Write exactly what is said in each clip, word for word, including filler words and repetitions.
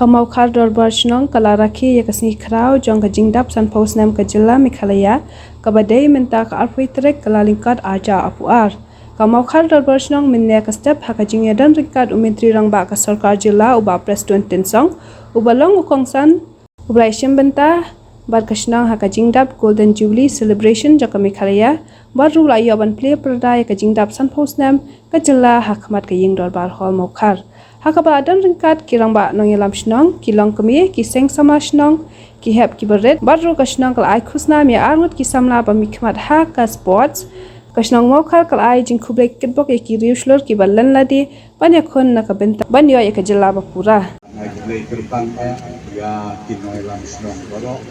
Ka Mawkhar Dorbar Shnong ka la rakhe ïa ka sngi khraw jong ka jingdap sanphew snem ka jylla Meghalaya, kaba dei mynta ka arphew tarik ka Kyllalyngkot arhajar arphew ar. Ka Mawkhar Dorbar Shnong mynne ka step ha ka jingïadon ryngkat u Myntri Rangbah ka Sorkar Jylla u Bah Prestone Tynsong, uba long u kongsan, uba la ïashim bynta bad ka shnong ha ka jingdap Golden Jubilee Celebration jong ka Meghalaya, bad ruh la ïoh ban plie pyrda ïa ka jingdap sanphew snem ka jylla ha khmat ka Ïing Dorbar Hall Mawkhar. Ha kaba la don ryngkat ki rangbah nongïalam shnong, ki longkmie, ki seng samla shnong, ki hep ki barit, bad ruh ka shnong ka la ai khusnam ïa arngut ki samla ba mihkhmat ha ka sports. Ka shnong Mawkhar ka la ai jingkhublei kitbok ïa ki riewshlur kiba len lade ban ïakhun na ka bynta ban ïoh ïa ka jylla ba pura. Nga khublei kyrpang ïa ki nongïalam shnong baroh,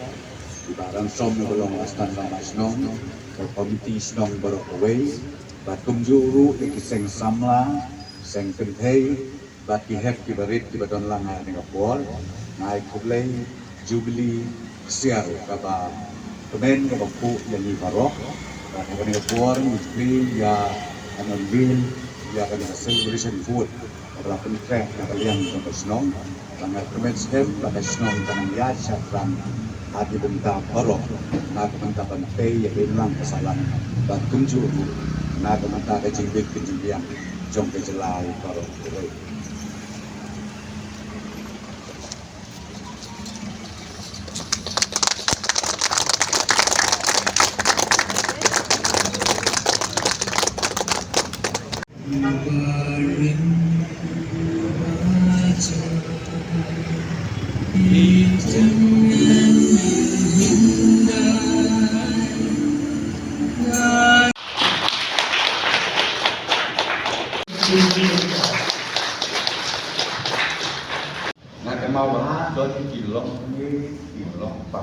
kiba dang sdang na balang ba stan lang ba shnong, ka komiti shnong baroh kawei, bad kumjuh ruh ïa ki seng samla, seng kynthei, bad ki hep ki barit kiba don lang ha kane ka por. Nga ai khublei Jubilee ksiar kaba kmen kaba khuh ïa ngi baroh. Bad ha kane ka por ngi khublei ïa ka nongbill ïa kane ka celebration food kaba la pynkhreh na ka liang jong ka shnong. Bad nga kmen skhem ba ka shnong kan nang ïaid shaphrang ha ki bynta baroh na ka bynta ban pei ïa ka imlang ka sahlang bad kumjuh ruh na ka bynta ka jingbit ka jingbiang jong ka jylla baroh. Nga kynmaw ba ha don ki longkmie, ki longkpa,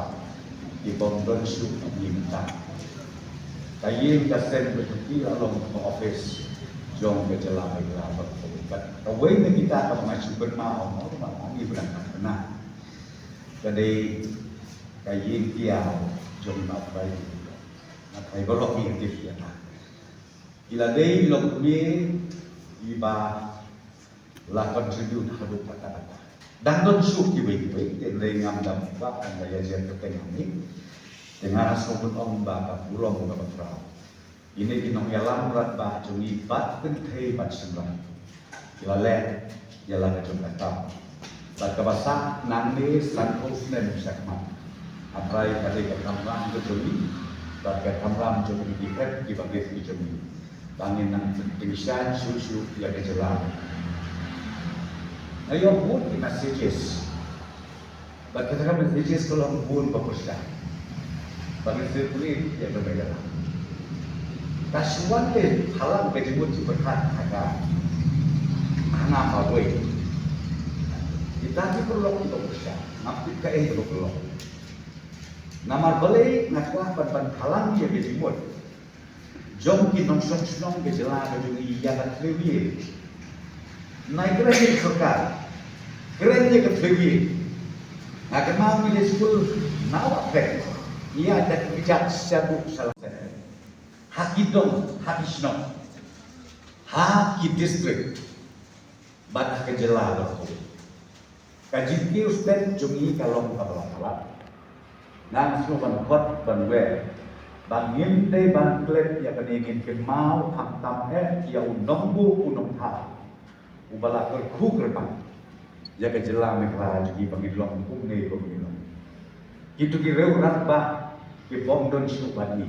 ki bym don shuh ka ïing ka sem. Ka ïing ka sem ka jong ki la long ka office jong ka jylla Meghalaya. Kawei na kita kaba nga shu kynmaw, nga kynmaw ba ngi ba dang kynmaw, ka dei ka ïing kia jong na Trai. Na Trai baroh ngi tip ïa ka. Ki la dei longkmie kiba la contribute haduh katta katta. Dang don shuh kiwei kiwei, te hynrei ngam da kwah ban da ïa jer kyrteng hangne. Te nga sngew ban ong ba ka burom kaba khraw. Kine ki nongïalam rangbah jong ngi bad kynthei bad shynrang, ki la leh ïa la ka jong ka kam. Bad kaba sah nangne sanphew snem shakhmat, A Trai ka dei ka kamram ka jong ngi bad ka kamram jong ngi ki hep ki barit ki jong ngi. Ba ngin nang pynshai shuh shuh ïa ka jylla. Nga ïoh bun ki messages. Bad kata ka messages ka long bun ba pyrshah. Ba ngin sngewthuh ïa ka jylla. Ka shu wan te thalang ka jingmut jingpyrkhat ha ka, ha nga marwei. Kita ki paralok kiba pyrshah. Ngam tip kaei kaba pynlong. Namar balei nga kwah ban ban thalang ïa ka jingmut jong ki nongshong shnong ka jylla ka jong ngi ïa ka three wheel. Nai kren ïa ka sorkar, kren ïa ka three wheel. Nga kynmaw ngi leit skul na Wahpeng, ïa ka kjat shaduh sha la. Ha ki dong, ha ki shnong, ha ki district. Bad ha ka jylla baroh. Ka jingkiew stet jong ngi ka long kaba la palat. Nga sngew ban khot ban wer ba ngim dei ban klet ïa kane, ngin kynmaw khamtam eh ïa u nongbuh u nongthaw uba la kyrkhu kyrpang ïa ka jylla Meghalaya jong ngi ba ngin long kumne kumne long. Kito ki riew rangbah ki bym don shuh bad ngi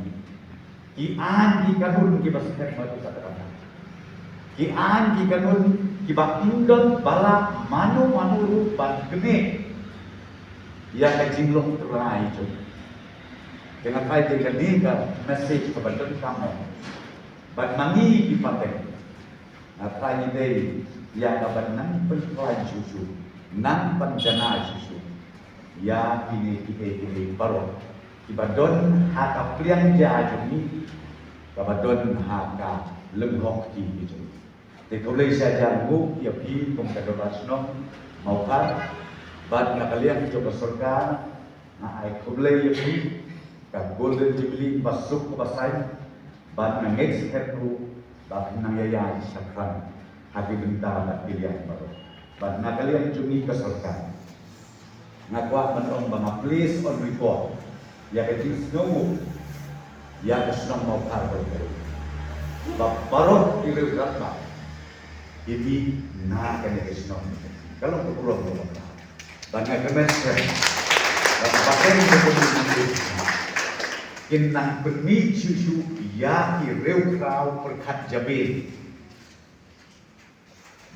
ki aiñ ki kanun kiba skhem bad u kata kata. Ki aiñ ki kanun kiba ym don ba la mano mano ruh ban knieh ïa ka jinglong trai jong ngi. Te nga tharai te kane ka message kaba donkam eh bad ma ngi ki pateng. Nga tharai ngi dei ïa ka ban nang pynkhlaiñ shuh shuh, nang pynjanai shuh shuh ïa kine kiei kiei baroh kiba don ha ka pliang ja jong ngi, kaba don ha ka lynghong kti jong ngi. Te khublei shibun ïa phi kum ka Dorbar Shnong Mawkhar, bad na ka liang jong ka sorkar nga ai khublei ïa phi, ka Golden Jubilee ba suk ba saiñ, bad nga ngeit skhem ruh ba phin nang ïaid shaphrang ha ki bynta bad ki liang baroh. Bad na ka liang jong ngi ka sorkar, Nga kwah ban ong ba nga please on record ïa ka jingsngew ïa ka shnong Mawphar ba ïa ba baroh ki riew rangbah ki mih na kane ka shnong. Ka long ka burom ka long ba nga kmen shen ba ka bakheng ka burom kin nang pynmih shuh shuh ïa ki riew khraw pyrkhat jabieng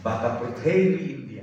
ba ka pyrthei ri India